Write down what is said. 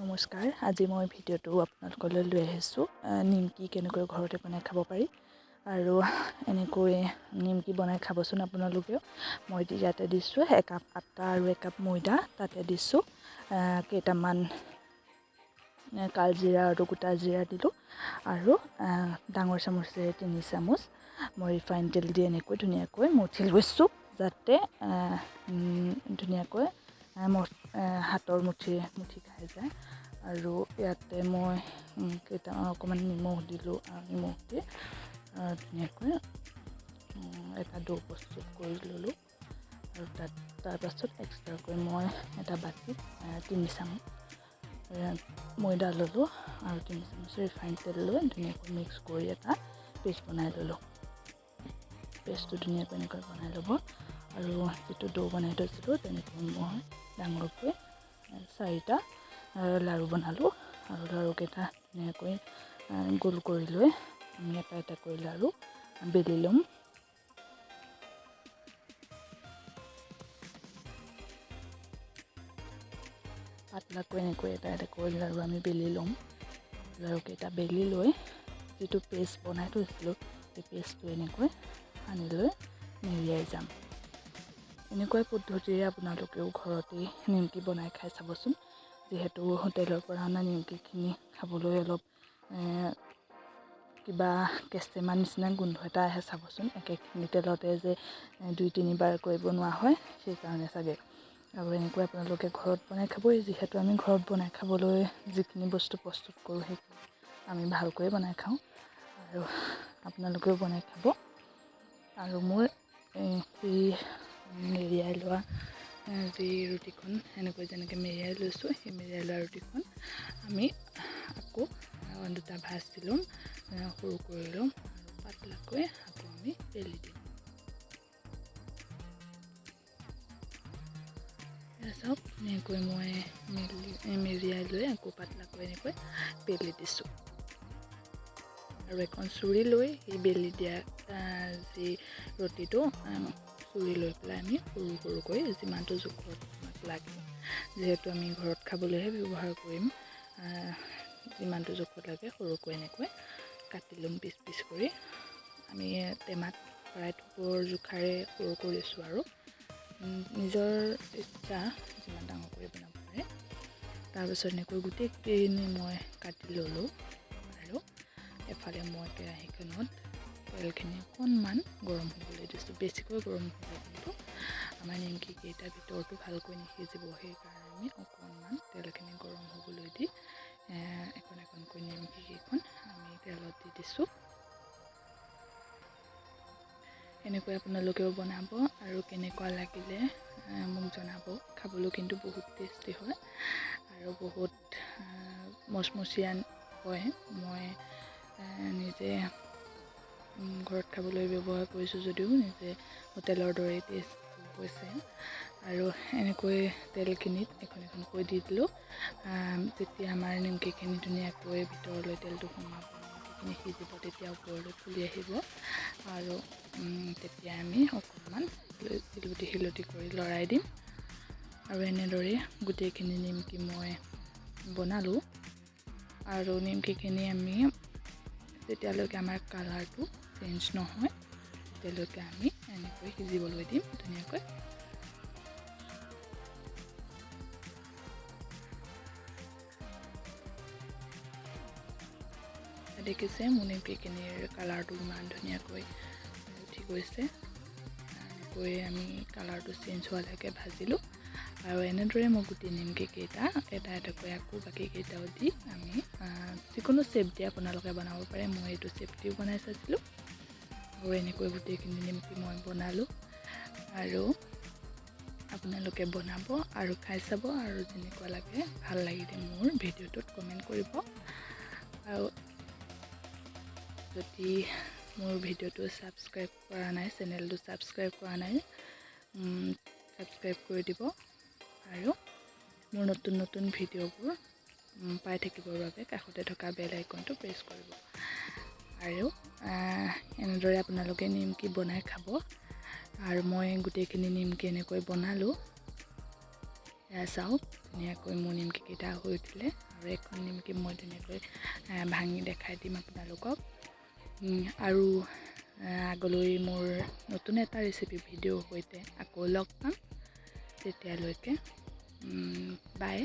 নমস্কাৰ, আজি মই ভিডিঅ'টো আপোনালোকলৈ লৈ আহিছোঁ নিমকি কেনেকৈ ঘৰতে বনাই খাব পাৰি আৰু এনেকৈ নিমকি বনাই খাবচোন আপোনালোকেও। মই ইয়াতে দিছোঁ একাপ আটা আৰু একাপ ময়দা, তাতে দিছোঁ কেইটামান কালজিৰা আৰু গোটা জিৰা দিলোঁ আৰু ডাঙৰ চামুচেৰে 3 চামুচ মই ৰিফাইন তেল দি এনেকৈ ধুনীয়াকৈ মঠি লৈছোঁ, যাতে ধুনীয়াকৈ হাতৰ মুঠি মুঠি খাই যায়। আৰু ইয়াতে মই কেইটামান অকণমান নিমখ দিলোঁ আৰু নিমখ দি ধুনীয়াকৈ এটা দৌ প্ৰস্তুত কৰি ল'লোঁ। আৰু তাৰপাছত এক্সট্ৰাকৈ মই এটা বাতিত 3 চামুচ ময়দা ল'লোঁ আৰু 3 চামুচ ৰিফাইন তেল লৈ ধুনীয়াকৈ মিক্স কৰি এটা পেষ্ট বনাই ল'লোঁ। পেষ্টটো ধুনীয়াকৈ এনেকৈ বনাই ল'ব। আৰু যিটো দৌ বনাই থৈছিলোঁ তেনেকৈ মই ডাঙৰকৈ 4টা লাড়ু বনালোঁ আৰু লাড়ুকেইটা ধুনীয়াকৈ গোল কৰি লৈ আমি এটা এটাকৈ লাড়ু বেলি ল'ম। পাতলাকৈ এনেকৈ এটা এটাকৈ লাড়ু আমি বেলি ল'ম। লাড়ুকেইটা বেলি লৈ যিটো পেষ্ট বনাই থৈছিলোঁ সেই পেষ্টটো এনেকৈ সানি লৈ মেৰিয়াই যাম। এনেকুৱা পদ্ধতিৰে আপোনালোকেও ঘৰতেই নিমকি বনাই খাই চাবচোন। যিহেতু হোটেলৰ পৰা অনা নিমকিখিনি খাবলৈ অলপ কিবা কেঁচেমা নিচিনা গোন্ধ এটা আহে চাবচোন, একেখিনি তেলতে যে 2-3 বাৰকৈ বনোৱা হয় সেইকাৰণে চাগে। আৰু এনেকৈ আপোনালোকে ঘৰত বনাই খাবই, যিহেতু আমি ঘৰত বনাই খাবলৈ যিখিনি বস্তু প্ৰস্তুত কৰোঁ সেইখিনি আমি ভালকৈয়ে বনাই খাওঁ আৰু আপোনালোকেও বনাই খাব। আৰু মোৰ এই মেৰিয়াই লোৱা যি ৰুটিখন এনেকৈ যেনেকৈ মেৰিয়াই লৈছোঁ, সেই মেৰিয়াই লোৱা ৰুটিখন আমি আকৌ 2টা ভাঁজ দি ল'ম, সৰু কৰি ল'ম আৰু পাতলাকৈ আকৌ আমি বেলি দিম। চাওক, ধুনীয়াকৈ মই মেৰিয়াই লৈ আকৌ পাতলাকৈ এনেকৈ বেলি দিছোঁ। আৰু এখন চুৰি লৈ সেই বেলি দিয়া যি ৰুটিটো চুৰি লৈ পেলাই আমি সৰু সৰুকৈ যিমানটো জোখত আমাক লাগে, যিহেতু আমি ঘৰত খাবলৈহে ব্যৱহাৰ কৰিম, যিমানটো জোখত লাগে সৰুকৈ এনেকৈ কাটি ল'ম পিচ পিচ কৰি। আমি টেমাত ভৰাই থ'বৰ জোখাৰে সৰু কৰিছোঁ আৰু নিজৰ ইচ্ছা যিমান ডাঙৰ কৰি বনাব পাৰে। তাৰপিছত এনেকৈ গোটেইখিনি মই কাটি ল'লোঁ। আৰু এফালে মই কেৰাহীখনত তেলখিনি অকণমান গৰম হ'বলৈ দিছোঁ, বেছিকৈ গৰম হ'লে কিন্তু আমাৰ নিমকিকেইটাৰ ভিতৰটো ভালকৈ নিসিজিব, সেইকাৰণে আমি অকণমান তেলখিনি গৰম হ'বলৈ দি এখন এখনকৈ নিমকিকেইখন আমি তেলত দি দিছোঁ। এনেকৈ আপোনালোকেও বনাব আৰু কেনেকুৱা লাগিলে মোক জনাব। খাবলৈ কিন্তু বহুত টেষ্টি হয় আৰু বহুত মচমচীয়া হয়। মই নিজে ঘৰত খাবলৈ ব্যৱহাৰ কৰিছোঁ যদিও নিজে হোটেলৰ দৰেই টেষ্ট হৈছে। আৰু এনেকৈ তেলখিনিত এখন এখনকৈ দি দিলোঁ। যেতিয়া আমাৰ নিমকিখিনি ধুনীয়াকৈ ভিতৰলৈ তেলটো সোমাব, নিমকিখিনি সিজিব, তেতিয়া ওপৰলৈ ফুলি আহিব আৰু তেতিয়া আমি অকণমান ইলুটি শিলুটি কৰি লৰাই দিম। আৰু এনেদৰে গোটেইখিনি নিমকি মই বনালোঁ। আৰু নিমকিখিনি আমি যেতিয়ালৈকে আমাৰ কালাৰটো চেঞ্জ নহয় তেতিয়ালৈকে আমি এনেকৈ সিজিবলৈ দিম ধুনীয়াকৈ। দেখিছে মোৰ নিমকিখিনিৰ কালাৰটো ইমান ধুনীয়াকৈ উঠি গৈছে। এনেকৈ আমি কালাৰটো চেঞ্জ হোৱালৈকে ভাজিলোঁ। আৰু এনেদৰে মই গোটেই নিমকিকেইটা এটা এটাকৈ আকৌ বাকীকেইটাও দি আমি যিকোনো শ্বেপ দি আপোনালোকে বনাব পাৰে। মই এইটো শ্বেপ দিও বনাই চাইছিলোঁ। আৰু এনেকৈ গোটেইখিনি নিমকি মই বনালোঁ। আৰু আপোনালোকে বনাব আৰু খাই চাব আৰু যেনেকুৱা লাগে ভাল লাগিলে মোৰ ভিডিঅ'টোত কমেণ্ট কৰিব। আৰু যদি মোৰ ভিডিঅ'টো ছাবস্ক্ৰাইব কৰা নাই, চেনেলটো ছাবস্ক্ৰাইব কৰা নাই, ছাবস্ক্ৰাইব কৰি দিব। আৰু মোৰ নতুন নতুন ভিডিঅ'বোৰ পাই থাকিবৰ বাবে কাষতে থকা বেল আইকনটো প্ৰেছ কৰিব। আৰু এনেদৰে আপোনালোকে নিমকি বনাই খাব। আৰু মই গোটেইখিনি নিমকি এনেকৈ বনালোঁ। এয়া চাওক, ধুনীয়াকৈ মোৰ নিমকিকেইটা হৈ উঠিলে আৰু এখন নিমকি মই ধুনীয়াকৈ ভাঙি দেখাই দিম আপোনালোকক। আৰু আগলৈ মোৰ নতুন এটা ৰেচিপি ভিডিঅ'ৰ সৈতে আকৌ লগ পাম। তেতিয়ালৈকে বাই।